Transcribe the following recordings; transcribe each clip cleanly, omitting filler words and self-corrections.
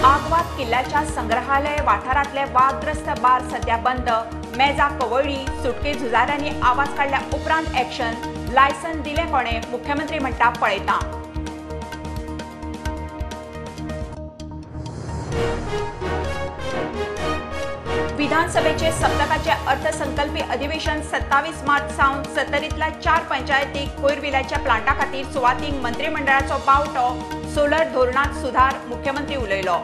आगवाद किल्ल्याच्या संग्रहालय वाठारांतले वादग्रस्त बार सध्या बंद, मेजा कवळ्ळी, सुटके झुजाऱ्यांनी आवाज काडल्या उपरांत एक्शन, लायसन दिलें कोणें मुख्यमंत्री म्हणटा पळयता। विधानसभेचे सप्तकाचे अर्थसंकल्पी अधिवेशन 27 मार्च सावन सत्तरींतल्या 4 पंचायतीक कोयर विल्याच्या प्लांटा खातीर सुवातींक मंत्रिमंडळाचो बावटो, सोलर धोरणांत सुधार, मुख्यमंत्री उलयलो।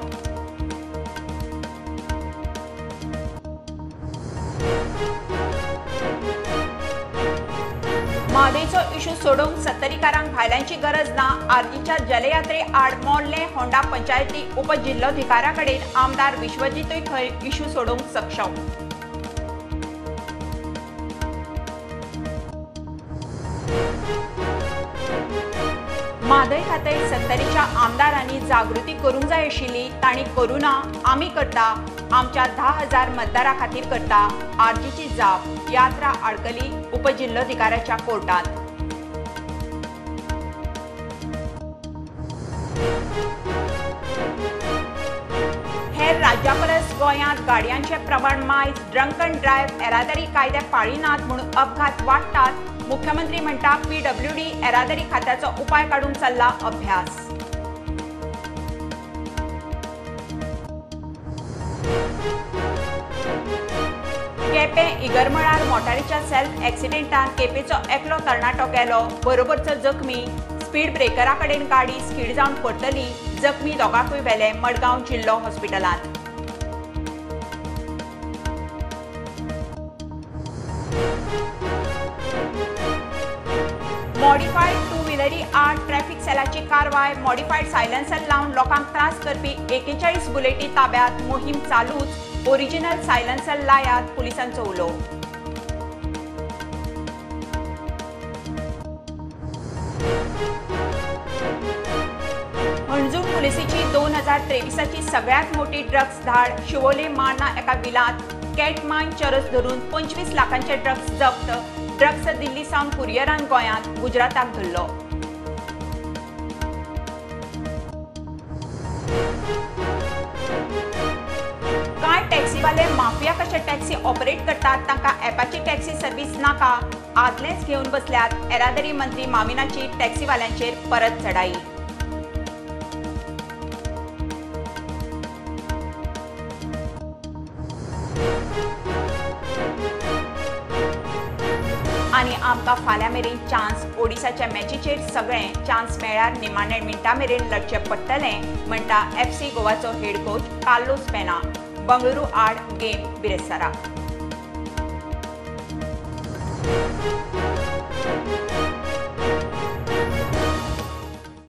म्हादयचो इशू सोडोवंक सत्तरीकारांक भायल्यांची गरज ना, आर्जीच्या जलयात्रे आड मोडले होंडा पंचायती उपजिल्लोधिकाऱ्या कडेन आमदार विश्वजीतूय खंय इशू सोडोवंक सक्षम। म्हादय खातीर सत्तरीच्या आमदारांनी जागृती करूंक जाय आशिल्ली, तांणी करूं ना, आमी करता, आमच्या 10,000 मतदारां खातीर करता, आर्जीची जाप, यात्रा आडकली उपजिल्लोधिकाऱ्याच्या कोर्टात। हेर राज्या परस गोंयांत गाडयांचें प्रमाण मायज, ड्रंक अँड ड्रायव्ह, येरादारी कायदे पाळिनात म्हणून अपघात वाडटात, मुख्यमंत्री म्हणटा पीडब्ल्यूडी येरादारी खात्याचो उपाय काडूंक चल्ला अभ्यास। केपें इगरमळार मोटारीच्या सेल्फ एक्सिडेंटान केपेचो एकलो तरणाटो गेलो, बरोबरचो जखमी, स्पीड ब्रेकरा कडेन गाडी स्कीड जावन परतली, जखमी दोगांकूय व्हेले मडगांव जिल्लो हॉस्पिटलांत। मॉडिफायड टू व्हिलरी आड ट्रॅफिक सेलाची कारवाय, मॉडिफायड सायलन्सर लावन लोकांक त्रास करपी 41 बुलेटी ताब्यात, मोहीम चालूच, ओरिजिनल सायलन्सर लायात, पुलिसांचो उलो। हणजूण पुलिसेची 2023ची सगळ्यात मोठी ड्रग्ज धाड, शिवोले मार्ना एका विलांत कॅटमायन चरस धरून 25 लाखांचे ड्रग्ज जप्त, ड्रग्ज दिल्ली सावन कुरियरान गोंयांत गुजराताक धरलो। कांय टॅक्सीवाले माफिया कशे टॅक्सी ऑपरेट करतात, तांकां ॲपाची टॅक्सी सर्व्हिस नाका, आदलेंच घेवन बसल्यात, येरादारी मंत्री माविनाची टॅक्सीवाल्यांचेर परत चढाई। आनी आमकां फाल्यां मेरेन चान्स, ओडिसाच्या मॅचीचेर सगळें चान्स मेळ्ळ्यार निमाणे मिनटां मेरेन लढचें पडटलें म्हणटा एफसी गोवाचो हेड कोच कार्लोस पेना। बंगळुरू आड गेम बिरेस्तारा।